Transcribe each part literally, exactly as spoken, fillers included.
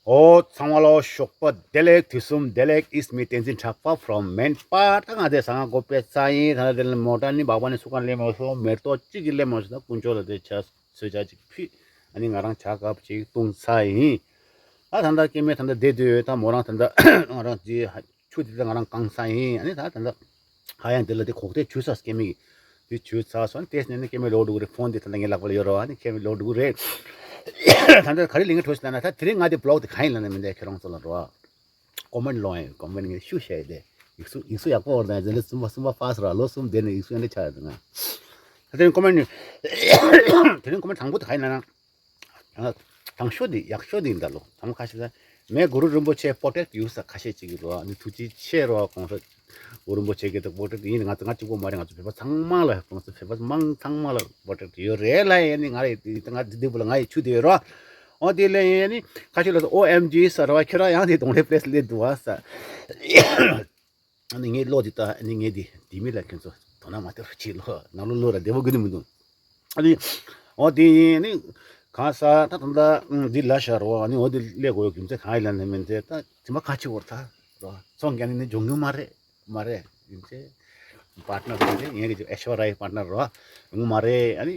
ཨོ་ཚང་མ་ལོ་ཞོགས་པ་བདེ་ལེགས། དུས་གསུམ་བདེ་ལེགས། It's me བསྟན་འཛིན་གྲགས་པ་from མན་སྤར། ད་ང་དེ་ཟ་ཁང་སྒོ་ཕྱེ་ཚར་ཡིན། ད་ལྟ་དེ་ལ་མོ་ཊ་ནི་སྦག་སྦག་ནི་སུ་གང་སླེབས་མ་སོང་། མེ་ཏོག་གཅིག་གིས་སླེབས་མ་སོང་། ད་དཀོན་མཆོག་ལ་དེ་ཆ་ཚོད་ཆ་གཅིག་ཕུལ། ཨ་ནི་ང་རང་ཇ་ཁབ་ཅིག་བཏུང་ཚར་ཡིན། ད་ད་ལྟ་སྐྱེ་དམན་ད་ལྟ་བསྡད་དུས་ད་མོ་རང་ད་ལྟ་ང་རང་ཅི་ཆུ་དེ་ད་ང་རང་བཀང་ཚར་ཡིན། ཨ་ནི་ད་ད་ལྟ་ཧ་ཡང་དེ་ལ་དེ་གོག་ཐལ་བྱུག་ཚར། སྐྱེ་དམན་གྱིས་དེ་བྱུག་ཚར་སོང་། ཨ་ནི་དེ་ནས་ནི་སྐྱེ་དམན་ལོག་འགྲོ་གི་རེད། ཕོན་དེ་ད་ལྟ་ངའི་ལག་པ་ལ་ཡོད་རེད་བ། ཨ་ནི་སྐྱེ་དམན་ལོག་འགྲོ་གི་རེད། ད་ལྟ་ག་རེ་ལས་ངན་འཕྲོ་ཞིག་ལ་ན། ད་དེ་རིང་ང་དེ་བི་ལོག་དེ་གང་ཡིན་ལ་ན་མི་འདའི་ཁྱེད་རང་ཚོ་ལ་རོ། ཀོ་མེན་ལོང་ཡིན། ཀོ་མེན་ངས་ཤུ་བཤད་དེ། ཡིག་གཟུགས་ཡིག་གཟུགས་ཡག་པོ་འོར་དང་། ཟེར་ལེ་གསུམ་པ་གསུམ་པ་ཕ་སི་ར་ལོ་གསུམ་དེ་ནས་ཡིག་གཟུགས་ཨེ་འདྲ་ཆགས་ཡོད་ང་། ད་དེ་རིང་ཀོ་མེན་དེ་རིང་ཀོ་མེན་དང་པོ་དེ་གང་ཡིན་ལ་ན། དང་ཤོས་འདི་ཡག་ཤོས་འདི་འདྲ་ལོ། དང་པོ་ཁ་ཤས་ལ་མེ་གུ་རུ་རིན་པོ་ཆེ་པོ་ཊེག་ཡུ་ས་ཁ་ཤས་ཅིག་གི་རོ། ཨ་ནི་ཐུགས་རྗེ་ཆེ་རོ། གོང་ས་གུ་རུ་རིན་པོ་ཆེ་གི་ད་པོ་ཊེག་ཡིན། ང་ང་གཅིག་པོ་མ་རེད། ང་ཚོ་བོད་པ་ཚང་མ་ལ། ང་ཚོ་བོད་པ་མང་ཚང་མ་ལ་པོ་ཊེག་ཡོད་རེད་ལ། ཡ་ནི་ང་རེད་ང་འདི་བུ་ལ་ང་ཡི་ཆུ་དེ་ཡོད་རོ། ཨོ་དེ་ལ་ཡ་ནི་ཁ་ཤས་ལ་ཨོ་ཨེམ་ཇི་ཟེར་བ། ཁྱོད་རང་ཡང་དེ་གདོང་ལེབ་པེ་སི་ལེ་འདུག་བ་ཟེར། ཨ་ནི་ངའི་བློ་འདི་ལྟ། ཨ་ནི་ངས་འདི་འདི་མི་ལ་ཁྱོད་ཚོ་དོ་སྣང་མ་སྟེར་རོགས་བྱེད་ལོ། ནང་ལོ་ལོ་ར་བདེ་པོ་དགོས་ནི་མི་འདུག་ཨ་ནི་འོ་དེ་ནི་གང་ས་ད་ད་ད་འདི་ལ་ཤར་བ། ཨ་ནི་འོ་དེ་ལས་གོ་ཡོད་རྒྱུ་མཚན་གང་ཡིན་ལ་ནི་མིན་ཏེ། ད་དེ་མ་ཁ་ཆེ་བོར་ད་རོ། ཚོང་རྒྱག་ནི་ནི་འཇོན་གྱི་མ་རེད། མ་རེད་ཡིན་ཚེ། པར་ཊི་ནར་རེད། ངས་ཀྱི་ཨེ་ཤོ་ར་ཡི་པར་ཊི་ནར་རོ། ཡོང་མ་རེད། ཨ་ནི་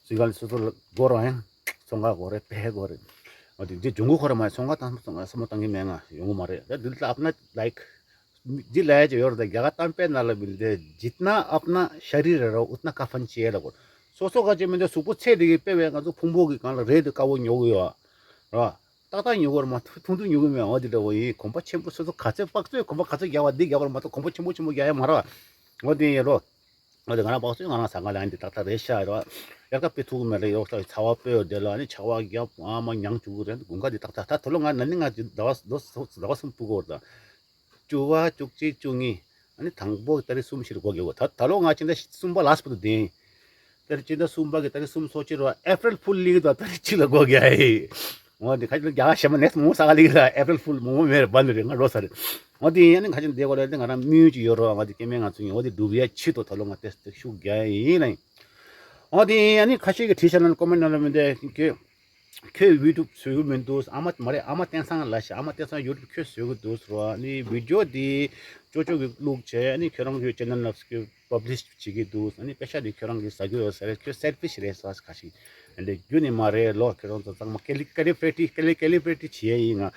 སུས་གང་སོ་སོ་ལ་དགོས་རོགས་ཡང་ཚོང་ཁང་དགོས་རེད། དཔེ་དགོས་རེད། འོ་དེ་འདི་འཇོན་གྱི་ཁོ་ར་མ་རེད། ཚོང་ཁང་དང་ཚོང་ཁང་བསམ་བློ་བཏང་གི་མེད། ང་ཡོང་གི་མ་རེད། ད་འདི་ལ་ཨབ་ན་ལའིཀ་འདི་ལ་ཡ་ཅིག་ཡོད་རེད། ད་རྒྱ་གར་གཏམ་དཔེ་ནང་ལ་མི་འདི་जितना अपना शरीर है उतना कफन चाहिए ལབ་གོ། སོ་སོ་ག་ཅིག་མི་འདི་གཟུགས་པོ་ཚད་དེ་གི་དཔེ་བས་ང་ཚོ་ཕུང་པོ་གི་སྒང་ལ་རས་དེ་དཀར་པོ་ཉོ་གི་ཡོད་ར། ཏག་ཏག་ཉོ་གི་ར་མ་ཐུང་ཐུང་ཐུང་ཐུང་ཉོ་གི་མེད། འོ་དེ་འདྲ་བོ་ཡིན། གོམ་པ་ཆེན་པོ་སོ་སོ་ག་ཚོད་དཔག་ཚོད་གོམ་པ་ག་ཚོད་རྒྱག་པ་འདི་རྒྱག་པ་ར་མ་གཏོགས་གོམ་པ་ཆེན་པོ་ཆེན་པོ་རྒྱག་ཡ་མ་ར། འོ་དེ་ཡིན་རོ། འོ་དེ་ང་རང་དཔག་ཚོད་ང་རང་ཟ་ཁང་ལ་ཡང་འདི་ཏག་ཏག་རེད་ཤག་ར། དབྱར་ཁ་དཔེ་ཐུག་གི་མེད་རེད། ཡོག་ས་ཚ་བ་དཔེ་ཡོད་དེ་ལ་ནི་ཆར་པ་རྒྱབ་ཨ་མ་མྱང་བཅུག་གི་རེད། དགུན་ཁ་འདི་ཏག་ཏག་ད་ད་ལོ་ང་ན་ནིང་ང་འདི་ཟླ་བ་ཟླ་བ་གསུམ་ཕུག་གོ་ར། ད་བཅུ་པ་བཅུ་གཅིག་བཅུ་གཉིས། ཨ་ནི་དང་པོ་ཏ་རིག་གསུམ་བཞི་རུ་སྒོ་རྒྱག་གོ། ད་ད་ལོ་ང་ཕྱི་ཟླ་གསུམ་པ་ལ་སྤུ་དུ་དེ་ཡིན། ཏ་རིག་ཕྱི་ཟླ་གསུམ་པ་གི་ཏ་རིག་གསུམ་སོ་གཅིག་རུ་ཨེ་པྲིལ་ཕུལ་ལིག་དང་ཏ་རིག་གཅིག་ལ་སྒོ་རྒྱག་ཡིན། འོ་འདི་ཁ་ཅིག་ལ་རྒྱ་གར་གཞན་པ་ནེགསི་མོ་མོ་ས་ག་ལིག་ལ་ཨེ་པྲིལ་ཕུལ་མོ་མོ་མེད་རེད། བ་ལུ་རེད། ང་རོ་ས་རེད། འོ་དེ་ཡིན། ཨ་ནི་ཁ་ཅིག་འདི་སྒོ་ལ་དེ་ང་རང་དམིགས་ཡུལ་ཅིག་ཡོད་རོགས། ང་དེ་སྐྱེ་དམན་ང་ཚོ་ཡིན། འོ་དེ་སྒྲུབ་ཡ་ཆེད་དུ་ད་ལོ་ང་དེ་ཤུགས་རྒྱག་ཡ་ཡིན་ལ་ཡིན། འོ་དེ་ཡིན། ཨ་ནི་ཁ་ཤས་ཀྱི་དྲིས་ཤག་ན་ཀོ་མེན་ནང་ལ་མི་འདི་ཁྱོད་ཁྱོད་ཡུ་ཊུབ་བཟོ་གི་མི་འདུག་ཨ་མ་མ་རེད། ཨ་མ་བསྟན་སང་ལ་ཤག་ཨ་མ་བསྟན་སང་ཡུ་ཊུབ་ཁྱོད་བཟོ་གི་འདུག་ཟེར་བ། ཨ་ནི་བི་ཌི་ཡོ་དེ་ཅོ་ཅོ་གི་བླུགས་བྱས། ཨ་ནི་ཁྱོད་རང་གི་ཅེ་ནལ་ལ་སྐྱོད། པབ་ལི་ཤི་བྱེད་ཀྱི་འདུག་ཨ་ནི་པེ་ཤ་དེ་ཁྱོད་རང་གིས་ཟ་རྒྱུ་ཡོད་ས་རེད། ཁྱོད་སེལ་ཕི་ཤི་རེད་ཟེར་བ་ཁ་ཤས། ཨ་འདྲ་རྒྱུ་ནི་མ་རེད་ལོ། ཁྱོད་རང་ཚོ་ཚང་མ་ཀེ་ལི་ཀེ་ལི་པེ་ཊི་ཀེ་ལི་ཀེ་ལི་པེ་ཊི་བྱེད་ཡ་ཡིན། ང་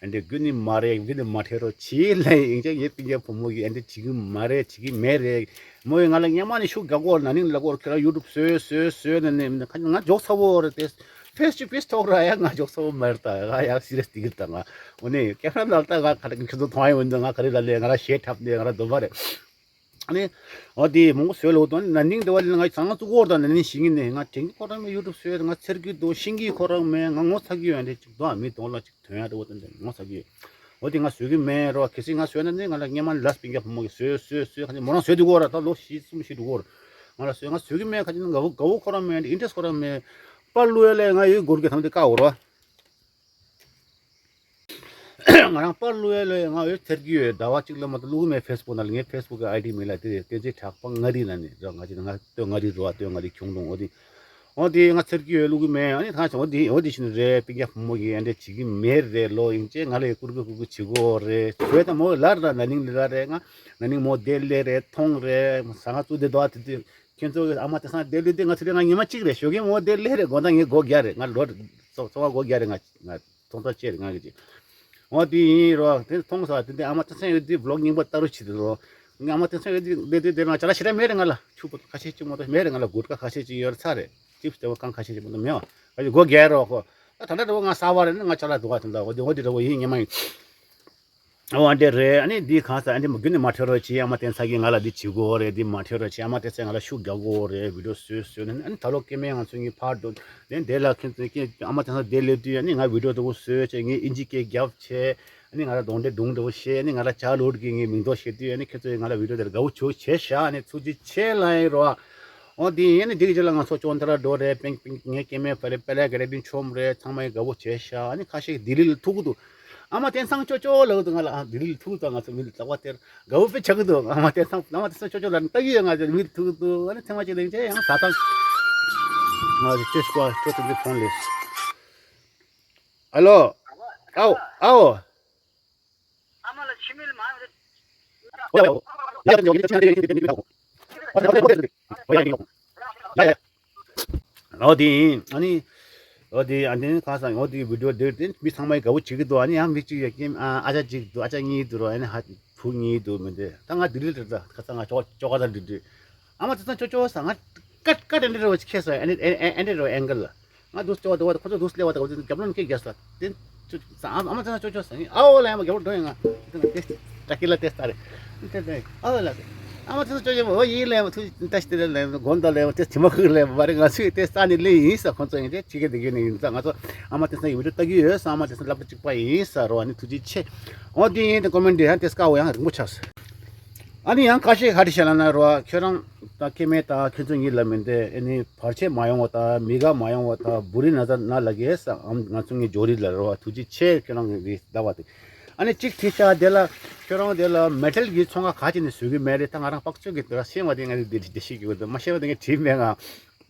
ཨ་འདྲ་རྒྱུ་ནི་མ་རེད། རྒྱུ་ནི་མ་ཁྲེལ་རོགས་བྱེད་ལ་ཡིན་ཀྱང་ངའི་སྤུན་ཀྱག་བུ་མོ་གིས་ཨ་འདྲ་བྱེད་ཀྱི་མ་རེད། བྱེད་ཀྱི་མེད་རེད། མོ་ཡིས་ང་ལ་སྔན་མ་ནས་ཤུགས་རྒྱག་གོ། ན་ནིང་ལབ་གོ། ཁྱོད་རང་ཡུ་ཊུབ་བཟོས་བཟོས་བཟོས་ནས་ནས་ང་འཇོག་ཚར་བོ་རེད་དེ། ཕེ་སི་ཊུ་ཕེ་སི་ཐོག་ར་ཡ་ང་འཇོག་ཚར་བོ་མ་རེད། ད་ང་ཡང་སི་རི་ཡ་སི་དེ་གི་ད་ང་འོ་ནས་ཀེ་མ་ར་ལ་ལྟ། ང་ག་རེ་ཁྱོད་ཚོ་མཐོང་ཡ་འོན་ཏེ་ང་ག་རེ་ལ་ལས་ང་ར་ཞེ་འཁྲབ་ནས་ང་ར་འདོད་པ་རེད། ཨ་ནི། འོ་དེ་མང་པོ་བཟོས་ལོ་དོན་ན་ནིང་དེ་བ་ལ་ང་ཚང་ཚུགས་འོར་དང་ན་ནིང་ཞིག་ཡིན་ནས་ང་དྲན་གི་ཁོ་རང་མེད། ཡུ་ཊུབ་བཟོས་ང་ཚེར་གི་འདུག་ཤེས་ཀྱི་ཁོ་རང་མེད། ང་ངོ་ཚ་གི་ཡོད་འདྲ་ཅིག་འདུག་ཨ་མི་གདོང་ལ་ཅིག་དོན་ཡ་འདྲ་བོ་དོན་དེ་ངོ་ཚ་གི་ཡོད། འོ་དེ་ང་བཟོས་གི་མེད་རོ། གལ་སྲིད་ང་བཟོས་ན་ནི་ང་ལ་སྔན་མ་ནས་ལབ་པིན་རྒྱ་བུ་མོ་གི་བཟོས་བཟོས་བཟོས་ཁ་ཅིག་མོ་རང་བཟོས་འདུག་གོ་ར། ད་ལོ་བཞི་གསུམ་བཞི་འདུག་གོ་ར། ང་ལ་བཟོས་ང་བཟོས་གི་མེད། ཁ་ཅིག་ནི་དགའ་བོ་དགའ་བོ་ཁོ་རང་མེད། ཨིན་ཊི་རེ་སི་ཁོ་རང་མེད། པར་བླུག་ཡ་ལས་ང་ཡོད་སྒོར་གི་ཐང་དེ་བཀག་འོ་རོ། ང་རང་པར་བླུག་ཡ་ལོས་ང་འོད་ཚེར་གྱི་ཡོད། ཟླ་བ་གཅིག་ལ་མ་གཏོགས་བླུག་གི་མེད། ཕེ་སི་བུག་ནང་ལ། ངའི་ཕེ་སི་བུག་གི་ཨའི་ཌི་མིང་ལ་དེ་རེད། བསྟན་འཛིན་གྲགས་པ་མངའ་རིས་ལ་ནི་རོ། ང་ཅི་ང་སྟོད་མངའ་རིས་རོ། སྟོད་མངའ་རིས་ཁྱུང་ལུང་འོ་དེ། འོ་དེ་ང་ཚེར་གྱི་ཡོད། བླུག་གི་མེད། ཨ་ནི་ཐང་ཆ་འོ་དེ་འོ་དེ་ཕྱིན་རེད། པིན་རྒྱ་བུ་མོ་གིས་ཨ་འདྲ་བྱེད་ཀྱི་མེད་རེད་ལོ། ཡིན་ཅེ་ང་ལ་ཡི་ཀུར་ཀུ་ཀུར་ཀུ་བྱེད་གོ་རེད། བོད་དང་མོ་ལར་ར་ན་ནིང་ལ་རེད། ང་ན་ནིང་མོ་དེ་ལས་རེད། མཐོང་རེད། ཟ་ང་ཚུ་དེ་དོ་ཨ་དེ་དེ། ཁྱེད་ཚོ་གི་ཨ་མ་དེ་སང་དེ་ལོས་དེ་ང་ཚོ་རེ་ང་ཉི་མ་གཅིག་རེ་ཞོགས་ཀས་མོ་དེ་ལས་རེ་དགོང་དག་ངས་སྒོ་རྒྱག་རེ། ང་ལོ་རེ་ཚོ་ཚོ་བ་སྒོ་རྒྱག་རེ། ང་ང་ཚོང་རྟགས་བཅད་རེ་ང་གི་ཅིག་འོ་དེ་ཡིན་རོ། དེ་མཐོང་ས་དེ་དེ་ཨ་མ་དེ་སང་ཡོད་དེ་བི་ལོག་རྙིང་པ་ལྟ་རུ་བྱེད་དེ་རོ། ང་ཨ་མ་དེ་སང་ཡོད་དེ་དེ་དེ་དེ་ང་ཅ་ལག་ཞེ་དྲག་མེད་རེ། ང་ལ་ཕྱུ་པོ་ཁ་ཤས་གཅིག་མོ་ཏོ་མེད་རེ། ང་ལ་གུར་དཀར་ཁ་ཤས་གཅིག་ཡོད་རེ་ཚར་རེ། ཅིབ་སི་དེ་བ་གང་ཁ་ཤས་གཅིག་མོ་ཏོ་མེད་བ། ཨ་ཡོད་སྒོ་རྒྱག་རོ་ཁོ། ད་ད་ལྟ་འདྲ་བོ་ང་གསར་བ་རེད་ན་ང་ཅ་ལག་འདུག་བ། དེ་འདྲ་འོ་དེ་འོ་དེ་འདྲ་བོ་ཡིན་ཉི་མ་ཡིན། འོ་འདྲ་རེད། ཨ་ནི་འདི་གང་ཟེར། ཨ་འདི་མ་རྒྱུན་ནས་མ་ཁྲེལ་རོགས་བྱེད། ཨ་མ་བསྟན་ས་གིས་ང་ལ་འདི་བྱེད་དགོས་རེད། འདི་མ་ཁྲེལ་རོགས་བྱེད། ཨ་མ་བསྟན་ས་ང་ལ་ཤུགས་རྒྱག་དགོས་རེད། བི་ཌིའོ་བཟོས་བཟོས་ནས། ཨ་ནི་ད་ལོ་སྐྱེ་དམན་ང་ཚོ་གཉིས་ཕར་འགྲོ་ནས་དེ་ལ་ཁྱེད་ཚོ་ཁྱེད་ཨ་མ་བསྟན་ས་དེ་སླེབས་དུས་ཨ་ནི་ང་བི་ཌིའོ་དེ་བོ་བཟོས་བྱས། ངས་ཨིན་ཇི་སྐད་རྒྱབ་བྱས། ཨ་ནི་ང་ལ་གདོང་འདྲེ་སྒྲུང་དེ་བོ་བཤད། ཨ་ནི་ང་ལ་ཇ་ལོར་གི་ངའི་མིང་འདོགས་བཤད་དུས་ཨ་ནི་ཁྱེད་ཚོས་ང་ལ་བི་ཌིའོ་དེར་དགའ་བོ་བྱོས་བྱས་ཤག་ཨ་ནི་ཐུགས་རྗེ་ཆེ་ལ་ཡིན་རོགས། འོ་དེ་ཡིན། ཨ་ནི་འདི་གི་རྗེས་ལ་ང་ཚོ་ཅོན་ཏ་ར་འགྲོ་རེད། པེང་པེང་ངའི་སྐྱེ་དམན་ཕ་རེད། པེ་ལ་ག་རེ་དུ་ཆོམ་རེད། ཚང་མ་ཡིན་དགའ་བོ་བྱས་ཤག་ཨ་ནི་ཁ་ཤས་ལྡི་ལི་ལ་ཐུག་གི་འདུག་ཨ་མ་བསྟན་སང་ཅོ་ཅོ་ལབ་འདུག་ང་ལ་ཨ་ལྡི་ལི་ལ་ཐུག་དང་ང་ཚོ་མི་ལ་ལྟ་བ་དེར་དགའ་བོ་དཔེ་ཆགས་ཀྱི་འདུག་ཨ་མ་བསྟན་སང་ཨ་མ་བསྟན་སང་ཅོ་ཅོ་ལབ་ནས་ལྟ་གི་ཡོད། ང་ཚོ་མི་ལ་ཐུག་གི་འདུག་ཨ་ནི་ཐེངས་མ་གཅིག་ལ་ཡིན་ཅེ་ཡང་ཟ་ཐང་ང་ཚོ་ཅོ་ཅོ་ཅོ་ཅོ་ཅོ་ཕོན་ལས། ཨ་ལོ། ཨའོ། ཨའོ། ཨོ་དེ་ཨ་ནི། ཨོ་དེ་ཨ་ནི་ཁ་སང་ཨོ་དེ་བི་ཌིའོ་དེ་དེ་མི་ཚང་མས་དགའ་བོ་བྱེད་ཀྱི་འདུག་ཨ་ནི་ཡང་མི་གཅིག་ཡ་ཀེམ་ཨ་ཨ་ཅག་གཅིག་འདུག་ཨ་ཅག་གཉིས་འདུག་ཨ་ནི་ཧ་བུ་གཉིས་འདུག་མི་འདུག་ད་ང་ལྡི་ལི་དེར་ད་ཁ་སང་ང་ཅོ་ཅོ་ག་ད་འདི་འདི་ཨ་མ་དེ་ཚང་ཅོ་ཅོ་ས་ང་ཀ་ཀ་དེ་འདྲ་རོ་ཁྱེད་ས་ཨ་ནི་ཨ་ནི་རོ་ཨེང་གལ་ལ། ང་དུས་ལྟེ་བ་དུ་བ་ཁོ་ཚོ་དུས་ལྟེ་བ་དུ་བ་རྒྱབ་ལོན་སྐད་རྒྱབ་ས་དེ་ཚོ་ཨ་མ་ཚ་ན་ཅོ་ཅོ་ས་ཨ་འོ་ལ་ཡ་མ་རྒྱབ་ལོན་འགྲོ་ཡ་ང་ཏྲ་ཀི་ལ་ཏེ་སྟ་རེ་ཨ་འོ་ལ་ཨ་མ་ཚ་ན་ཅོ་ཅོ་འོ་ཡིན་ལ་ཡ་མ་ཐུ་ཏ་ཤི་ཏེ་ལ་ཡ་མ་གོན་ད་ལ་ཡ་མ་ཏེ་ཐི་མ་ཁུ་ལ་ཡ་མ་བ་རེ་ང་ཚོས་ཏེ་ས་ནི་ལི་ཡིན་ས་ཁོ་ཚོ་ཡིན་ཏེ་ཅི་གེ་དེ་གེ་ནི་ཡིན་ས་ང་ཚོ་ཨ་མ་ཏེ་ས་ཡི་བི་ཏུ་ལྟ་གི་ཡོད་ས་ཨ་མ་ཏེ་ས་སློབ་གྲྭ་གཅིག་པ་ཡིན་ས་རོ་ཨ་ནི་ཐུགས་རྗེ་ཆེ། འོ་དེ་ཡིན་ཏེ་ཀོ་མེན་ཊི་ཡང་ཏེ་སྐ་བོ་ཡང་རིང་པོ་ཆགས་སོ། ཨ་ནི་ཡང་ཁ་ཤས་ཧ་ཏི་ཤ་ལ་ན་རོ་ཁྱོད་རང་ད་ཁེ་མེད་ད་ཁྱོད་ཚོ་གཉིས་ལ་མིན་ཏེ་ཨ་ནི་བར་ཆད་མ་ཡོང་བ་ད་མི་དགའ་མ་ཡོང་བ་ད་བུ་རི་ན་ད་ན་ལ་གེ་ས་ཨམ་ང་ཚོ་ངའི་ཇོ་རི་ལ་རོ་ཐུགས་རྗེ་ཆེ་ཁྱོད་རང་གི་རི་ཟླ་བ་དེ། ཨ་ནི་གཅིག་ཐི་ཤ་དེ་ལ་ཁྱོད་རང་དེ་ལ་མེ་ཊལ་གྱི་ཚོང་ཁ་ག་ཅི་ནས་བཟོས་གི་མེད་རེད་ད་ང་རང་པག་ཚོད་ཀྱི་དེ་ལ་ཤེས་བ་དེ་ང་རི་དེ་དེ་ཤེས་ཀྱི་ཡོད་དེ་མ་ཤེས་བ་དེ་ངས་དྲིས་མེད་ང་།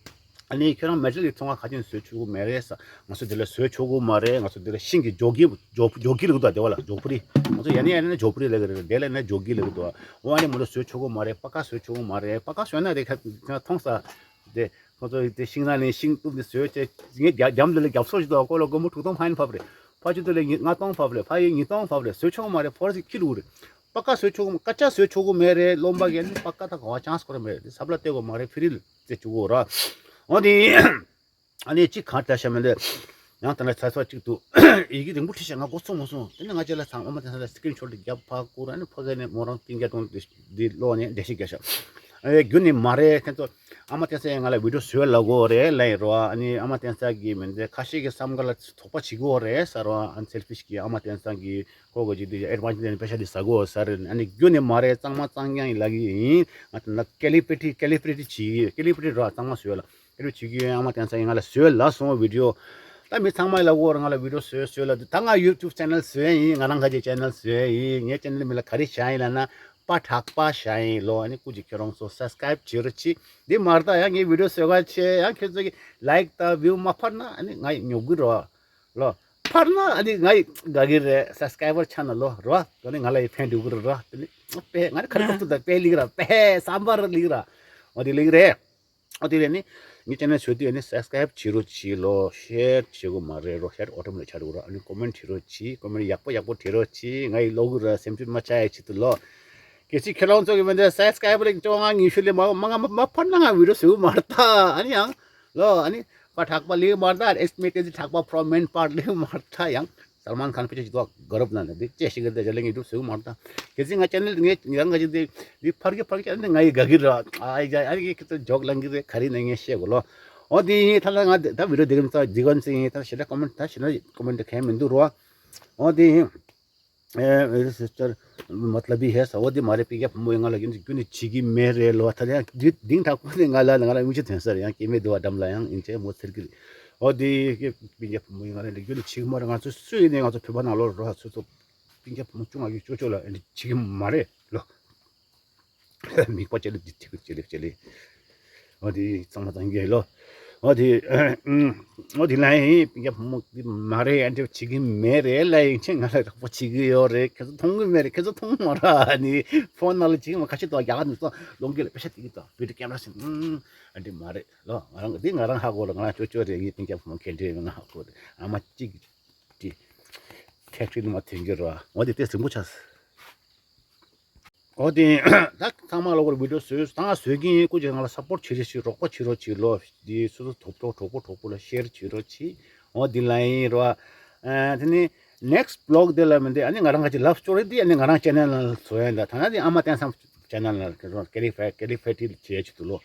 ཨ་ནི་ཁྱོད་རང་མེ་ཊལ་གྱི་ཚོང་ཁ་ག་ཅི་ནས་བཟོས་ཆོག་གི་མེད་རེད་ས། ང་ཚོ་དེ་ལ་བཟོས་ཆོག་གི་མ་རེད། ང་ཚོ་དེ་ལ་ཤིང་གི་ཇོ་གི་ཇོ་ཇོ་གི་ལུག་དང་དེ་བ་ལ་ཇོ་ཕུ་རི། ང་ཚོ་ཡ་ནི་ཡ་ནི་ཇོ་ཕུ་རི་ལ་གི་རེད། དེ་ལ་ནི་ཇོ་གི་ལ་གི་དོ། འོ་ཨ་ནི་མོ་ལ་བཟོས་ཆོག་གི་མ་རེད། པ་ཀ་བཟོས་ཆོག་གི་མ་རེད། པ་ཀ་བཟོས་ན་དེ་ཁ་ཁ་མཐོང་ས། དེ་ཁོ་ཚོ་དེ་ཤིང་ནགས་ལེན་ཤིང་གཏུབ་དེ་བཟོས་བྱས་ངས་རྒྱ་རྒྱམ་དེ་ལ་རྒྱབ་སོ་ཞིག་དང་ཀོ་ལོ་སྒོར་མོ་དྲུག་སྟོང་ཕ་ཡིན་ཕབ་རེད། ཕ་ཆུ་དེ་ལ་ཉི་ལྔ་སྟོང་ཕབ་རེད། ཕ་ཡི་ཉིས་སྟོང་ཕབ་རེད། བཟོས་ཆོག་གི་མ་རེད། ཕོར་ཞིག་ཁྱི་ལུག་རེད། པ་ཀ་བཟོས་ཆོག་གི་མ་ཀ་ཅ་བཟོས་ཆོག་གི་མེད་རེད། སློབ་མ་གིས་ནི་པ་ཀ་ད་ག་བ་ཆང་སྐོར་མེད་རེད། དེ་སབ་ལ་སྟེར་གི་མ་རེད། ཕི་རི་ལ་རྩེ་བཅུག་གོ་ར། འོ་དེ། ཨ་ནི་གཅིག་གང་ལྟར་བཤད་མི་འདོད། ཡང་ད་ནི་ཚ་ཚ་གཅིག་འདུག་ཡི་གེ་རིང་པོ་བྲིས་ཤག་ང་མགོ་ཚོས་མ་སོང་། དེ་ནི་ང་རྗེས་ལ་ཚང་མ་དེ་ཚ་ཚ་སི་ཀི་རིན་ཤོ་ཊི་རྒྱབ་ཕ་བསྐུར། ཨ་ནི་ཕ་གི་ནས་མོ་རང་སྤུན་ཀྱག་སྟོང་འདི་ལོག་ནས་འགྲེལ་བཤད་རྒྱབ་ཤག་ཨ་རྒྱུ་ནི་མ་རེད་ཁྱེད་ཚོ། ཨ་མ་བསྟན་འཛིན་ང་ལ་བི་ཌིའོ་བཟོས་ལབ་གོ་རེད་ལབ་ཡིན་རོ། ཨ་ནི་ཨ་མ་བསྟན་འཛིན་གི་མི་འདི་ཁ་ཤས་ཀྱི་བསམ་ཁ་ལ་དོགས་པ་བྱེད་གོ་རེད་ཟེར་རོ། ཨ་ནི་སེལ་ཕི་ཤི་གི་ཨ་མ་བསྟན་འཛིན་གི་ཁོ་གོ་ཅིག་འདི་ཨེ་ཌ་ཝན་ཊེ་ཇི་འདི་པེ་ཤ་འདི་ཟ་གོ་ཟེར། ཨ་ནི་རྒྱུ་ནི་མ་རེད། གཙང་མ་གཙང་རྐྱང་ཡིན་ལབ་གི་ཡིན། ང་ད་ན་ཀེ་ལི་པི་ཊི་ཀེ་ལི་པི་ཊི་བྱེད་ཀེ་ལི་པི་ཊི་རོ་གཙང་མ་བཟོས་ལ། ཨེ་རུ་བྱེད་ཀྱི་ཡོད། ཨ་མ་བསྟན་འཛིན་ཡིན་ང་ལ་བཟོས་ལབ་སོང་བི་ཌིའོ། ད་མི་ཚང་མ་ལ་འོར་ང་ལ་བི་ཌིའོ་བཟོས་བཟོས་ལབ་འདུག་ད་ང་ཡུ་ཊུབ་ཆེ་ནལ་བཟོས་ཡིན། ང་རང་ག་ཅིག་ཆེ་ནལ་བཟོས་ཡིན། ངའི་ཆེ་ནལ་མིང་ལ་ག་རེ་བཞག་ཡིན་ལབ་ན། པ་དྲག་པ་བཞག་ཡིན་ལོ། ཨ་ནི་སྐུ་མཁྱེན་ཁྱེད་རང་ཚོ་སབ་སི་ཀ་རེབ་བྱེད་རོགས་གྱིས། འདི་མ་རེད་ད་ཡང་ངའི་བི་ཌིའོ་བཟོས་ག་ཆེ་ཡང་ཁྱེད་ཚོ་གི་ལའིག་དང་བིའུ་མ་འཕར་ན་ཨ་ནི་ང་ཉོབ་གི་རོ། ལོ། འཕར་ན་ཨ་ནི་ང་དགའ་གི་རེད། སབ་སི་ཀ་རའི་བར་ཆགས་ན་ལོ་རོ། ཨ་ནི་ང་ལ་ཡི་ཕན་འགྲོ་གི་རེད་རོ། དེ་ནི་དཔེ་ང་ནི་ཁ་རི་ཁ་ཐུག་དང་དཔེ་ལིག་ར་དཔེ་བསམ་པར་ལིག་ར། འོ་དེ་ལིག་རེད། ཨོ་དེ་ལས་ནི། ངའི་ཆེ་ནལ་བཟོས་དུས་ཨ་ནི་སབ་སི་ཀ་རེབ་བྱེད་རོགས་གྱིས་ལོ། ཤེར་བྱེད་དགོས་མ་རེད་རོ། ཤེར་ཨོ་ཊོ་མེ་ཊིག་ཆགས་འགྲོ་རོ། ཨ་ནི་ཀོ་མེན་ཊི་བྲིས་རོགས་གྱིས། ཀོ་མེན་ཊི་ཡག་པོ་ཡག་པོ་བྲིས་རོགས་གྱིས། ང་ཡི་ལོ་གུ་ར་སེམས་ཤུགས་མ་ཆག་ཡའི་ཆེད་དུ་ལོ། གལ་སྲིད་ཁྱེད་རང་ཚོ་གི་མི་འདི་སབ་སི་ཀ་རེབ་ལ་བཅོ་ལྔ་ཉི་ཤུ་ལས་མ་མ་མ་མ་འཕར་ན་ང་བི་ཌིའོ་བཟོ་གི་མ་རེད་ད། ཨ་ནི་ཡང་། ལོ། ཨ་ནི། པ་དྲག་པ་ལིག་མ་རེད་ད། ཨེ་སི་མེ་ཏེ་ཟི་དྲག་པ་ཕྲོ་མེན་པར་ལིག་མ་རེད་ད་ཡང་། སལ་མཱན་ཁཱན་ཕལ་ཆེར་ཅིག་ཏུ་ག་རབ་ན་ནི་འདི་ཅེ་ཞིག་གི་འདི་ཇ་ལེ་ངེས་སྒྲུབ་ཟེར་གི་མ་རེད་ད། གལ་སྲིད་ང་ཅེ་ནལ་ངས་ང་རང་ག་ཅིག་འདི་འདི་ཕར་གི་ཕར་གི་ཨ་ནི་ང་ཡི་དགའ་གི་ར། ཨ་ཡི་ཨ་ནི་ཁྱེད་ཚོ་ཇོག་ལང་གི་རེད། ག་རེ་ནས་ངས་བཤད་དགོས་ལོ། འོ་དེ་ཡིན་ད་ལ་ང་ད་བི་ཌིའོ་འདི་གམ་ཚ་འདི་གམ་ཚ་ཡིན་ད་ཞེ་དྲག་ཀོ་མེན་ཊི་ད་ཞེ་དྲག་ཀོ་མེན་ཊི་གང་མི་འདུག་རོ། འོ་དེ་ཡིན། ཨེ་ཨེ་སི་སི་ཊར་མ་ཏ་ལ་བི་ཧེ་ས་འོ་དེ་མ་རེད། སྤུན་ཀྱག་བུ་མོ་ཡིན་ང་ལ་ཡིན་རྒྱུ་ནི་བྱེད་ཀྱི་མེད་རེད་ལོ། ད་ཡང་འདི་གཏིང་ཐག་པོ་ནས་ང་ལ་ང་ལ་མིག་ཆུ་ཐོན་ས་རེད། ཡང་སྐྱེ་མེད་འདུག་བ་འགྲམ་ལ་ཡང་ཡིན་ཅེ་མོ་ཚེར་གི་རེད། འོ་དེ་སྤུན་ཀྱག་བུ་མོ་ཡིན་ང་ལ་འདི་རྒྱུ་ནི་བྱེད་ཀྱི་མ་རེད། ང་ཚོ་སུ་ཡིན་ནའི་ང་ཚོ་བོད་པ་ནང་ལོགས་རོ་ཧ་ཚོད་ཚོད་སྤུན་ཀྱག་བུ་མོ་ཅུང་ང་ཡོད་ཅོ་ཅོ་ལ་འདི་བྱེད་ཀྱི་མ་རེད་ལོ། མིག་པ་ལྕེ་ལེབ་ཅི་ཐིག་ལྕེ་ལེབ་ལྕེ་ལེབ། འོ་དེ་གཙང་མ་གཙང་རྐྱང་ལོ། འོ་དེ་འོ་དེ་ལ་ཡིན་སྤུན་ཀྱག་བུ་མོ་དེ་མ་རེད། ཨ་འདྲ་བྱེད་ཀྱི་མེད་རེད་ལ་ཡིན་ཆེ་ང་ལ་རོགས་པ་བྱེད་ཀྱི་ཡོད་རེད། ཁྱེད་ཚོ་མཐོང་གི་མེད་རེད། ཁྱེད་ཚོ་མཐོང་མ་ར་ཨ་ནི་ཕོན་ནང་ལ་བྱེད་ཀྱི་མ་ཁ་ཤས་དང་རྒྱ་གར་ནས་ཚོ་ལོང་གི་ལ་པེ་ཤ་དེ་གི་དང་བི་ཌིའོ་ཀེམ་ར་ཟིན་ཨ་འདྲ་མ་རེད་ལོ། ང་རང་འདི་ང་རང་ཧ་གོ་ལ་ང་རང་ཅོ་ཅོ་རེད། ངའི་སྤུན་ཀྱག་བུ་མོ་ག་འདྲ་ཡོད་ང་ཧ་གོ་རེད། ཨ་མ་གཅིག་ཀྲི་ཁེག་ཁྲི་ནི་མ་ཐོན་གྱི་ར། འོ་དེ་ཏེ་རིང་པོ་ཆགས། འོ་དེ་ད་ཚང་མ་ལོག་པར་བི་ཌིའོ་བཟོས་ད་ང་བཟོས་ཀྱིན་སྐུ་མཁྱེན་ང་ལ་སབ་པོར་བྱེད་རེས་བྱེད། རོགས་པ་བྱེད་རོགས་བྱེད་ལོ། དེ་སོ་སོ་ཐོབ་གྲོགས་གྲོགས་པོ་གྲོགས་པོ་ལ་ཤེར་བྱེད་རོགས་བྱེད། འོ་དེ་ལ་ཡིན་རོ། ཨ་དེ་ནི་ནེག་སི་ཊི་བི་ལོག་དེ་ལ་མི་འདི་ཨ་ནི་ང་རང་ག་ཅིག་ལབ་སི་ཊོ་རི་དེ་ཨ་ནི་ང་རང་ཆེ་ནལ་ནང་བཟོ་ཡ་འདི་ད་ན་དེ་ཨ་མ་བསྟན་འཛིན་ཆེ་ནལ་ནང་ཀེ་ལི་ཕེ་ཀེ་ལི་ཕེ་ཊི་བྱེད་ཡ་ཆེད་དུ་ལོ།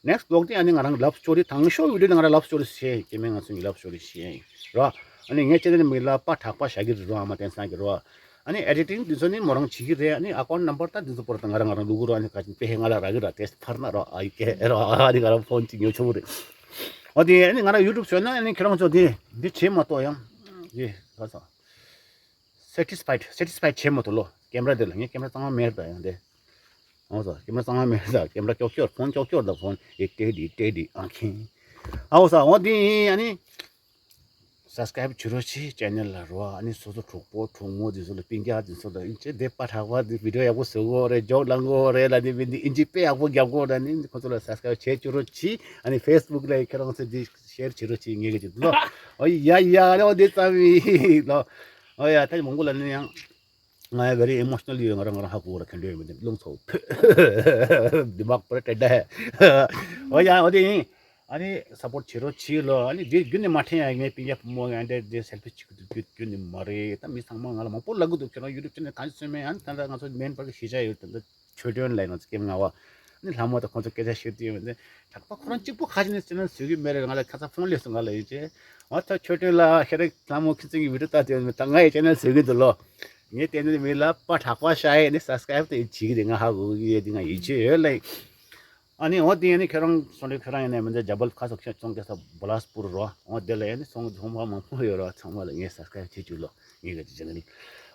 ནེག་སི་ཊི་བི་ལོག་དེ་ཨ་ནི་ང་རང་ལབ་སི་ཊོ་རི་དང་ཤོས་བི་ཌིའོ་དེ་ང་རང་ལབ་སི་ཊོ་རི་བཤད་ཡིན། སྐྱེ་དམན་ང་ཚོ་གཉིས་ལབ་སི་ཊོ་རི་བཤད་ཡིན་རོ། ཨ་ནི་ངས་ཅེ་ནལ་མིང་ལ་པ་དྲག་པ་བཞག་གི་རེད་རོ། ཨ་མ་བསྟན་འཛིན་གྱི་རོ། ཨ་ནི་ཨེ་ཌི་ཊིང་འདི་ཚོ་ནི་མོ་རང་བྱེད་ཀྱི་རེད། ཨ་ནི་ཨ་ཀའུན་ཊི་ནམ་བར་ད་འདི་ཚོ་པོ་ར་ད་ང་རང་ང་རང་བླུག་གི་རོ། ཨ་ནི་ག་ཅིག་དཔེ་ཧེ་ང་ལ་རག་གི་ར་ཏེ་ཕར་ན་རོ། ཨ་ཡི་ཀེ་རོ། ཨ་ནི་ང་རང་ཕོན་གཅིག་ཉོ་ཆོག་གི་རེད། འོ་དེ་ཨ་ནི་ང་རང་ཡུ་ཊུབ་བཟོས་ན་ཨ་ནི་ཁྱེད་རང་ཚོ་དེ་འདི་བྱེད་མ་གཏོགས་ཡང་དེ་ག་ས་སེ་ཊི་སི་ཕའེ་ཌི་སེ་ཊི་སི་ཕའེ་ཌི་བྱེད་མ་ཐུབ་ལོ། ཀེམ་ར་དེ་ལ་ངས་ཀེམ་ར་གཙང་མ་མེད་ད་ཡང་དེ། འོ་ས་ཀེམ་ར་གཙང་མ་མེད་ད། ཀེམ་ར་ཀྱོག་ཀྱོག་ཕོན་ཀྱོག་ཀྱོག་ད་ཕོན་ཨེ་ཏེ་དི་ཏེ་དི་ཨང་ཁེན། ཨའོ་ས་འོ་དེ་ཨ་ནི། སབ་སི་ཀ་རེབ་བྱེད་རོགས་གྱིས་ཅེ་ནལ་ལ་རོ། ཨ་ནི་སོ་སོ་གྲོགས་པོ་གྲོགས་མོ་འདི་ཚོ་ལ་སྤུན་ཀྱག་འདི་ཚོ་ལ་ཨིན་ཅེ་དེ་པ་དྲག་པ་འདི་བི་ཌི་ཡོ་ཡག་པོ་བཟོ་གོ་རེད། ཇོག་བླང་གོ་རེད་ལ་འདི་བི་འདི་ཨིན་ཅི་དཔེ་ཡག་པོ་རྒྱབ་གོ་རེད། ཨ་ནི་ཁོ་ཚོ་ལ་སབ་སི་ཀ་རེབ་བྱེད་བྱེད་རོགས་གྱིས། ཨ་ནི་ཕེ་སི་བུག་ལ་ཁྱེད་རང་ཚོ་འདི་ཤེར་བྱེད་རོགས་གྱིས། ངེད་ཀྱི་ལོ། ཨོ་ཡ་ཡ་རེད། ཨོ་འདི་ཙམ་ཡིན་ལོ། ཨོ་ཡ་ད་མང་པོ་ལ་ནི་ཡང་ང་ཡ་བེ་རི་ཨི་མོ་ཤི་ནལ་ཡོད། ང་རང་ང་རང་ཧ་གོ་ར་ཁེ་འདྲ་ཡོད་མི་འདུག་རླུང་ཚོ་འདི་མག་པར་ཏེ་ད། ཨོ་ཡ་ཨོ་འདི་ཡིན། ཨ་ནི་སབ་པོར་བྱེད་རོགས་གྱིས་ལོ། ཨ་ནི་འདི་རྒྱུན་ནས་མ་ཁྲེན་ཡ་ངའི་སྤུན་ཀྱག་བུ་མོ་ཡང་འདྲ་འདི་སེལ་ཕི་བྱེད་ཀྱི་འདུག་རྒྱུན་རྒྱུན་ནས་མ་རེད། ད་མི་ཚང་མ་ང་ལ་མང་པོ་ལབ་ཀྱི་འདུག་ཁྱོད་རང་ཡུ་ཊུབ་ཅེ་ནལ་གང་བཟོས་མེད། ཨ་ནི་ད་ལྟ་ང་ཚོ་མེན་པར་གྱི་གཞིས་ཆགས་ཡོད། ད་ལྟ་ཆོས་སྒྲོན་ལ་ཡིན་ན་ཙི་ཀེམ་ང་བ། ཨ་ནི་ལྷ་མོ་དང་ཁོང་ཚོ་སྐད་ཆ་བཤད་དུས་ཡོད་མི་འདི་དྲག་པ་ཁོ་རང་གཅིག་པུ་ཁ་ཅིག་ནས་ཅེ་ནལ་བཟོས་ཀྱི་མེད་རེད། ང་ལ་ཁ་ཚ་ཕོན་སླེབས་སོང་ང་ལ་ཡིན་ཅེ། ཨ་ད་ཆོས་སྒྲོན་ལ་ཤེས་རིག་ལྷ་མོ་ཁྱེད་ཚོ་གི་བི་ཌི་ཡོ་ལྟ་དུས་ཡོད་མི་ད་ང་ཡི་ཅེ་ནལ་བཟོས་ཀྱི་འདུག་ལོ། ངས་བལྟས་ནས་མི་ལ་པ་དྲག་པ་ཤ་ཡེ་ནི་སབ་སི་ཀ་རེབ་དེ་བྱེད་ཀྱི་རེད། ང་ཧ་གོ་གི་ཡོད་འདི་ང་ཡིད་ཆེས་ཡོད་ལེ། ཨ་ནི་འོ་དེ་ཡང་ནི་ཁྱོད་རང་སོང་རེད། ཁྱོད་རང་ཡིན་ནའི་མི་འདྲ་ཇ་བལ་ཁ་སོགས་ཁྱོད་ཚོང་སྐད་ས་བོ་ལ་སྤུར་རོ། འོ་དེ་ལ་ཡང་ནི་ཚོང་ཚོང་པ་མང་པོ་ཡོད་རོ། ཚང་མ་ལ་ངས་སབ་སི་ཀ་རེབ་བྱེད་བཅུག་ལོ། ངས་ག་ཅི་བྱེད་ནི།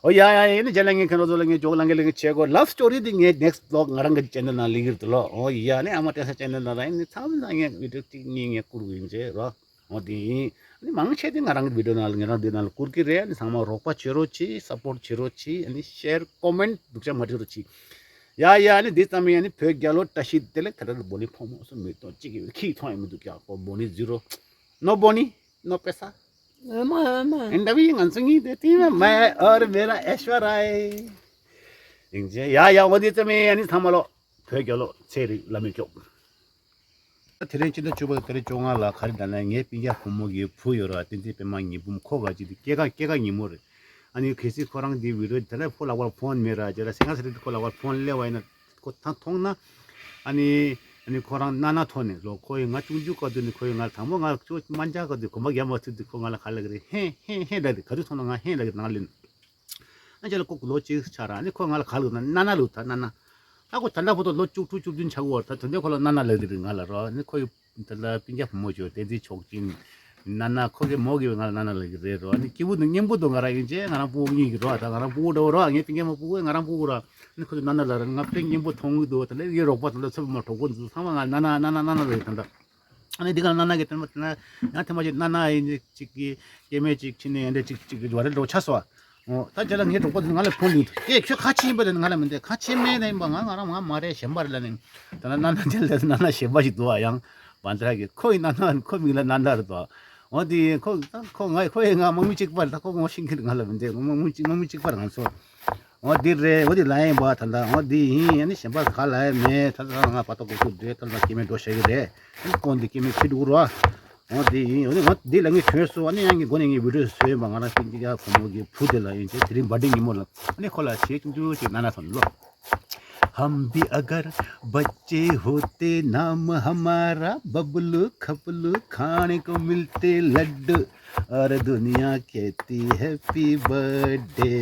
ཨོ་ཡ་ཡ་ཡ་ནི་རྗེས་ལ་ངས་ཁྱོད་རང་ཚོ་ལ་ངས་ཇོག་ལང་གི་ལང་གི་བྱེད་དགོས། ལབ་སི་ཊོ་རི་དེ་ངས་ནེག་སི་ཊི་བི་ལོག་ང་རང་གི་ཅེ་ནལ་ནང་ལེགས་ཡོད་དུ་ལོ། ཨོ་ཡ་ནི་ཨ་མ་བསྟན་ས་ཅེ་ནལ་ནང་ཡིན་ནི་ཚང་མ་ངས་བི་ཌི་ཡོ་གཅིག་གཉིས་ངས་བསྐུར་གི་ཡིན་ཅེ་རོ། འོ་དེ་ཡིན། ཨ་ནི་མང་ཆེ་དེ་ང་རང་གི་བི་ཌི་ཡོ་ནང་ལ་ངས་རང་འདི་ནང་ལ་བསྐུར་གི་རེད། ཨ་ནི་ཚང་མ་རོགས་པ་བྱེད་རོགས་གྱིས། སབ་པོར་བྱེད་རོགས་གྱིས། ཨ་ནི་ཤེར་ཀོ་མེན་སྡུག་ཅག་མ་བྱེད་རོགས་གྱིས། ཡ་ཡ་ཨ་ནི་འདི་ཙམ་ཡིན། ཨ་ནི་བོད་རྒྱལ་ལོ་བཀྲ་ཤིས་བདེ་ལེགས། ད་ལྟ་ལ་བོ་ནི་ཕོ་མོ་སུ་མི་གཏོང་གཅིག་གི་ཁྱི་མཐོང་ཡང་མི་འདུག་ཀྱག་པོ་བོ་ནི་ཛི་རོ། ནོ་བོ་ནི་ནོ་པེ་ས། ཨ་མ་ཨ་མ། ཨིན་ད་བི་ང་ཚོ་གཉིས་དེ་ཏི་མ་མ་ཨོར་མེ་ར་ཨེ་ཤ་ར་ཨེ། ཡིན་ཅེ་ཡ་ཡ་འོ་འདི་ཙམ་ཡིན། ཨ་ནི་ཚང་མ་ལོ་བོད་རྒྱལ་ལོ་ཚེ་རིང་ལ་མི་སྐྱོབ། དེ་རིང་སྤྱི་ཟླ་བཅུ་པ་དེ་རིང་བཅོ་ལྔ་ལ་ག་རེ་ད་ན་ངའི་སྤུན་ཀྱག་བུ་མོ་གི་བུ་ཡོད་ར། བསྟན་འཛིན་པད་མ་ཉི་འབུམ། ཁོ་ག་ཅིག་དེ་སྐྱེས་སྐར་སྐྱེས་སྐར་ཉིན་མོ་རེད། ཨ་ནི་གལ་སྲིད་ཁོ་རང་འདི་བི་ཌི་ཡོ་དེ་ལ་ཁོ་ལག་པར་ཕོན་མེད་ར། རྗེས་ལ་སེང་ག་ས་རེད། ཁོ་ལག་པར་ཕོན་སླེབས་པ་ཡིན་ན་ཁོ་ད་མཐོང་ན། ཨ་ནི་ཨ་ནི་ཁོ་རང་ན་ན་ཐོན་ནས་ལོ། ཁོ་ཡི་ང་ཆུང་ཆུང་སྐབས་དུས་ནི་ཁོ་ཡི་ང་དང་པོ་ང་ཅོ་མ་འཇག་སྐབས་དུས་གོམ་པ་རྒྱབ་མ་ཐུབ་དུས་ཁོ་ང་ལ་ག་ལབ་ཀྱི་རེད། ཧེ་ཧེ་ཧེ་ལབ་རེད། ག་དུས་མཐོང་ན་ང་ཧེ་ལབ་ཀྱི་ནང་ལེན། ཨ་ཅེ་ལ་ཁོ་ལོ་གཅིག་ཆགས་ར། ཨ་ནི་ཁོ་ང་ལ་ག་ལབ་ན་ན་ན་ལབ་ད་ན་ན། ད་ཁོ་ད་ལྟ་བར་དུ་ལོ་བཅུ་དྲུག་བཅུ་བདུན་ཆགས་ཀྱི་ཡོད་རེད། ད་དེ་འདྲའི་ཁོ་ལ་ན་ན་ལབ་ཀྱི་རེད་ང་ལ་རོ། ཨ་ནི་ཁོ་ཡི་ད་ལྟ་སྤུན་ཀྱག་བུ་མོ་ཅིག་ཡོད། བསྟན་འཛིན་མཆོག་སྦྱིན། ན་ན་ཁོ་གི་མོ་གི་ང་ལ་ན་ན་ལབ་ཀྱི་རེད་རོ། ཨ་ནི་སྐྱིད་པོ་འདུག་སྙན་པོ་འདུག་ང་རང་ཡིན་ཅེ་ང་རང་སྤུ་གུ་གཉིས་ཀྱི་རོ། ད་ང་རང་སྤུ་གུ་འདྲ་བོ་རོ། ངའི་སྤུན་ཀྱག་མོ་སྤུ་གུ་ང་རང་སྤུ་གུ་རོ། ཨ་ནི་ཁོ་ཚོ་ན་ན་ལབ་ར། ང་དཔེ་སྙན་པོ་མཐོང་གི་འདུག་ད་ལྟ་ངའི་རོགས་པ་དང་ལ་ཚབ་མ་གྲོགས་པོ་འདི་ཚོ་ཚང་མ་ང་ན་ན་ན་ན་ན་ན་ལབ་ཡོད་ད་ལྟ། ཨ་ནི་འདི་ག་ན་ན་གི་དེ་མ་དེ་ན་ཡང་དེ་མ་ཅིག་ན་ན་ཡིན་ཅིག་གི་སྐྱེ་དམན་ཅིག་ཕྱིན་ནས་ཡང་འདྲ་ཅིག་ཅིག་གི་བ་རེ་འགྲོ་ཆ་སོ། འོ་ད་ཅེ་ལ་ངའི་གྲོགས་པོ་དེ་ང་ལ་ཕོན་ལུས་འདུག་ཀྱེ་ཁྱོད་ཁ་ཆེ་ཡིན་པ་ལ་ང་ལ་མི་འདྲ། ཁ་ཆེ་མེད་ན་ཡིན་པ་ང་ང་རང་ང་མ་རེད་གཞན་པ་རེད་ལ་ནི། ད་ན་ན་ན་ཅེ་ལ་ན་ན་གཞན་པ་ཞིག་འདུག་ཨ། ཡང་བན་དྲ་གི་ཁོ་ཡི་ན་ན་ཁོ་མིང་ལ་ན་ན་རེད་དོ། འོ་དེ་ཁོ་ད་ཁོ་ང་ཁོ་ཡི་ང་དམག་མི་གཅིག་པ་རེད། ད་ཁོ་ངོ་ཤེས་ཀྱི་རེད། ང་ལ་མི་འདྲ། ངོ་དམག་མི་གཅིག་དམག་མི་གཅིག་པ་རེད་ང་ཚོ། འོ་འདི་རེད། འོ་འདི་ལ་ཡིན་པ་ད་ལྟ་འོ་འདི་ཡིན། ཨ་ནི་གཞན་པ་ག་ལ་ཡང་མེད། ད་ལྟ་ང་པ་ཏོ་གོ་ཚུགས་འདྲེ་ད་ལྟ་སྐྱེ་དམན་འགྲོ་བྱ་གི་རེད། ཨ་ནི་ཀོན་འདི་སྐྱེ་དམན་ཁྱི་འདུག་རོ། འོ་འདི་ཡིན། འོ་འདི་ང་འདི་ལ་ངས་གྱོན་སོང་། ཨ་ནི་ཡང་གི་སྒོ་ནས་ངས་བི་ཌི་ཡོ་བཟོས་ཡིན་པ། ང་རང་སྤུན་ཀྱག་བུ་མོ་གི་བུ་དེ་ལ་ཡིན་ཅེ་དེ་རིང་བར་ཌེ་ཉིན་མོ་ལ། ཨ་ནི་ཁོ་ལ་བྱེད་ཆུང་ཆུང་ཅིག་ན་ན་ཐོན་ལོ། हम भी अगर बच्चे होते नाम हमारा बबलू खपलू खाने को मिलते लड्डू और दुनिया कहती happy birthday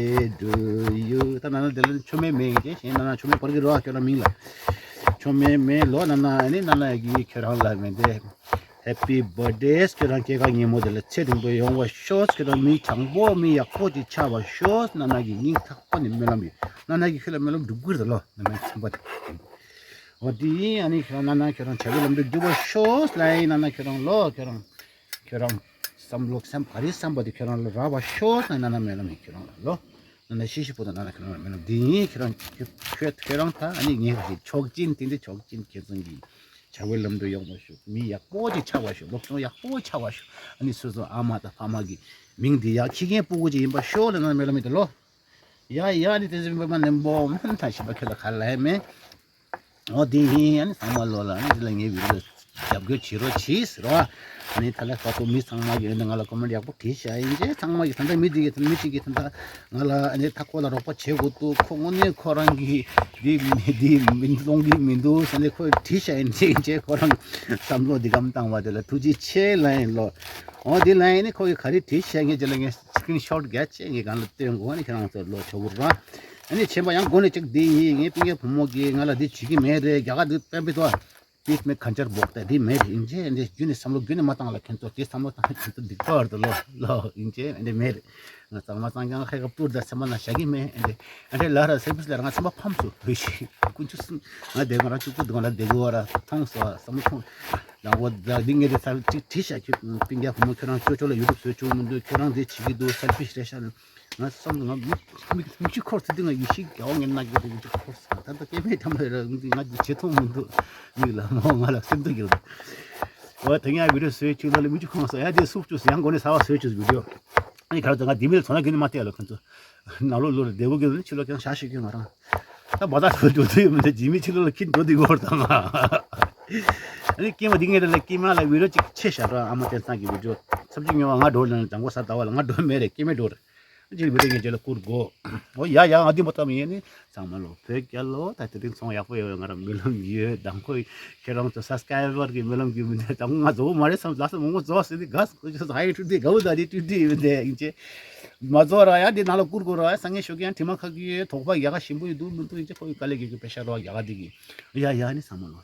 to you. ད་ན་ན་དེ་ལ་ཆོ་མེ་མེ་ཡིན་ཅེ་ཞེས་ན་ན་ཆོ་མེ་པར་གི་རོ་ཁྱོད་རང་མིང་ལ་ཆོ་མེ་མེ་ལོ། ན་ན་ཨ་ནི་ན་ན་གི་ཁྱོད་རང་ལ་མེ་དེ། Happy birthday། ཁྱོད་རང་སྐྱེས་སྐར་ཉིན་མོ་དེ་ལ་ཚེ་རིང་པོ་ཡོང་བ་ཤོག་ཁྱོད་རང་མི་དྲང་པོ་མི་ཡག་པོ་ཅིག་ཆགས་པ་ཤོག་ན་ན་གི་སྙིང་ཐག་པ་ནས་སྨོན་ལམ་ཡོད། ན་ན་གི་ཁྱོད་ལ་སྨོན་ལམ་འགྲུབ་ཀྱི་རེད་ལོ། ན་ན་ཚན་པ་དེ། འོ་དེ་ཡིན། ཨ་ནི་ཁྱོད་རང་ན་ན་ཁྱོད་རང་བྱ་བའི་ལམ་དུ་འཇུག་པ་ཤོག་ལ་ཡིན། ན་ན་ཁྱོད་རང་ལོ་ཁྱོད་རང་ཁྱོད་རང་བསམ་བློ་བསམ་ག་རེ་བསམ་པ་དེ་ཁྱོད་རང་ལ་རག་པ་ཤོག་ན་ན་ན་སྨོན་ལམ་ཡིན་ཁྱོད་རང་ལ་ལོ། ན་ན་ཤི་ཤི་པོ་དང་ན་ན་ཁྱོད་རང་ལ་སྨོན་ལམ་དེ་ཡིན། ཁྱོད་རང་ཁྱོད་ཁྱོད་ཁྱོད་རང་ད་ཨ་ནི་ངས་ཀྱི་ཆོག་ཅིན་དེ་འདྲ་ཆོག་ཅིན་ཁྱེད་ཚང་གི་བྱ་བའི་ལམ་དུ་ཡོང་བ་ཤོག་མི་ཡག་པོ་ཅིག་ཆགས་པ་ཤོག་སློབ་སྦྱོང་ཡག་པོ་ཆགས་པ་ཤོག་ཨ་ནི་སོ་སོ་ཨ་མ་དང་ཕ་མ་གི་མིང་འདི་ཡག་ཁྱི་རྒན་སྤུ་གུ་ཅིག་ཡིན་པ་ཤོག་ལ་ན་མེ་ལ་མི་དེ་ལོ། ཡ་ཡ་ནི་དེ་ཚོ་མི་མ་ནེམ་པོ་མ་ཐ་ཤི་པ་ཁྱོད་ལ་ཁ་ལ་མེ། འོ་དེ་ཡིན། ཨ་ནི་ཚང་མ་ལོ་ལ་ཨ་ནི་དེ་ལ་ངའི་བི་ཌི་ཡོ་རྒྱབ་སྐྱོར་བྱེད་རོགས་གྱིས་ཟེར་བ། ཨ་ནི་ད་ལ་ཁ་ཐོག་མི་ཚང་མ་གི་ཨ་ནི་ང་ལ་ཀོ་མེན་ཊི་ཡག་པོ་བྲིས་བཞག་ཡིན་ཅེ་ཚང་མ་གི་ད་ལྟ་མི་དེ་གི་ད་མི་གཅིག་གི་ད་ལྟ་ང་ལ་ཨ་ནི་ད་ཁོ་ལ་རོགས་པ་བྱེད་དགོས་འདུག་ཁོ་དངོས་གནས་ཁོ་རང་གི་འདི་མི་འདི་མི་གཏོང་གི་མི་འདུག་ཟེར་ནས་ཁོས་བྲིས་བཞག་ཡིན་ཅེ་ཡིན་ཅེ་ཁོ་རང་བསམ་བློ་འདི་གམ་བཏང་བ་དེ་ལ་ཐུགས་རྗེ་ཆེ་ལ་ཡིན་ལོ། འོ་འདི་ལ་ཡིན་ནི་ཁོ་གི་ག་རེ་བྲིས་བཞག་ངས་དེ་ལ་ངས་སི་ཀི་རིན་ཤོ་ཊི་རྒྱག་ཅེ་ངས་གང་ལ་སྟོན་དགོས། ཨ་ནི་ཁྱེད་རང་ཚོ་ལོ་ཆོག་གི་ར། ཨ་ནི་ཆེན་པ་ཡང་སྒོ་ནས་ཅིག་འདི་ཡིན། ངའི་སྤུན་ཀྱག་བུ་མོ་གིས་ང་ལ་འདི་བྱེད་ཀྱི་མེད་རེད། རྒྱ་གར་འདི་དཔེ་མི་ཐོག་དེ་མེད་གང་ཅར་འབོག་ད་དེ་མེད་རེད། ཡིན་ཅེ་འདི་རྒྱུན་ནས་བསམ་བློ་རྒྱུན་ནས་མ་བཏང་ལ་ཁྱེད་ཚོ་དེ་བསམ་བློ་བཏང་ན་ཁྱེད་ཚོ་སྡིག་པ་རེད་ལོ་ལོ། ཡིན་ཅེ་འདི་མེད་རེད། ང་གཙང་མ་གཙང་རྐྱང་ཁ་ཁ་སྤུར་དང་སེམས་པ་ན་བཞག་གི་མེད། ཨ་འདྲེ་ཨ་འདྲེ་ལ་ར་སེར་པིས་ལ་ར་ང་སེམས་པ་ཕམ་སོང་བོད་ཤིག་ཀུན་ཆུ་སྲིན། ང་དེ་ག་ར་གཅིག་པུ་དུ་ག་ལ་དེ་གོ་ར་མཐོང་སོང་བསམ་བློ་ཐོང་། ལ་འོ་ད་འདི་ངས་དེ་ཚར་ཅིག་བྲིས་བཞག་ཁྱོད་སྤུན་ཀྱག་བུ་མོ་ཁྱོད་རང་ཅོ་ཅོ་ལ་ཡུ་ཊུབ་བཟོས་བཅུག་མི་འདུག་ཁྱོད་རང་དེ་བྱེད་ཀྱི་འདུག་སེར་པིས་རེད་ཤག་ང་བསམ་ང་མི་མི་མི་ཅིག་འཁོར་ཚེ་འདི་ང་ཡེ་ཤེས་རྒྱལ་བ་ངན་ན་གི་རེད་ཅིག་འཁོར་སོང་ད་ལྟ་སྐྱེ་མེད་ཐམ་པ་ར་ང་བྱེད་ཐུབ་མི་འདུག་མིག་ལ་མོ་ང་ལ་སེམས་སྡུག་གི་རེད། འོ་དེ་ངས་བི་ཌིའོ་བཟོས་བཅུག་ལ་ལ་མི་ཅིག་ཁོང་སོང་ཡ་དེ་སུག་བཅུག་ཡང་མགོ་ནས་ས་བ་བཟོས་བཅུག་བི་ཌིའོ། ཨ་ནི་ག་རེ་ཟེར་ང་དེ་མི་ཚོ་ན་གི་ནི་མ་བལྟས་ལ་ཁོང་ཚོ། ནང་ལོགས་ལོགས་ལ་བདེ་བོ་གི་ལ་ཕྱི་ལོགས་ཀྱང་ཞག་ཤིག་གི་ང་རང་། ད་བ་ད་ཐོ་འགྲོ་དུས་མི་འདྲ་ཇི་མི་ཕྱི་ལོགས་ལ་ཁྱི་འགྲོ་དུས་གོར་དང་། ཨ་ནི་སྐྱེས་མ་འདི་ངས་དེ་ལ་སྐྱེས་མ་ལ་བི་ཌིའོ་གཅིག་ཆེ་ཞག་ར་ཨ་མ་བསྟན་སང་གི་བི་ཌིའོ་ཚབ་ཅིག་ཉོ་བ་ང་འགྲོ་ལ་ནི་དང་པོ་ས་ཟླ་བ་ལ་ང་འགྲོ་མེད་རེད་སྐྱེས་མ་འགྲོ་རེད། ཨ་ཅིག་བི་ཌིའོ་ངས་རྗེས་ལ་བསྐུར་གོ། འོ་ཡ་ཡ་ང་འདི་མ་བཏང་མི་ཡིན་ནི་ཚང་མ་ལོ་བོད་རྒྱལ་ལོ་ད་དེ་རིང་ཚོང་ཡག་པོ་ཡོད་ང་རང་སྨོན་ལམ་ཡོད་དང་ཁོ་ཁྱེད་རང་ཚོ་སབ་སི་ཀ་རའི་བར་གི་སྨོན་ལམ་རྒྱུ་མི་འདྲ་དང་ང་ཚོ་མ་རེད་བསམ་ལ་སོ་མང་པོ་ཚོ་སི་དི་ག་སོ་ཚོ་ཧའི་ཀྲུ་ཏི་ག་བུ་ད་དི་ཀྲུ་ཏི་མི་འདྲ་ཡིན་ཅེ། མ་ཚོ་ར་ཡ་འདི་ནང་ལ་བསྐུར་དགོས་ར་ཡ་སང་ངས་ཞོགས་ཀྱི་ཡང་དྲི་མ་ཁ་གི་ཡོད་དོགས་པ་ཡག་ག་ཞིམ་པོ་ཡོད་འདུག་མི་འདུག་ཡིན་ཅེ་ཁོ་གི་དཀའ་ལས་གི་གི་པེ་ཤ་རོ་ཡག་ག་འདི་གི་ཡ་ཡ་ནི་ཚང་མ་ལོ།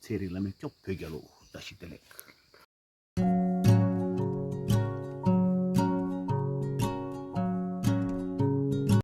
ཚེ་རིང་བླ་མའི་སྐྱོབ་བོད་རྒྱལ་ལོ། བཀྲ་ཤིས་བདེ་ལེགས།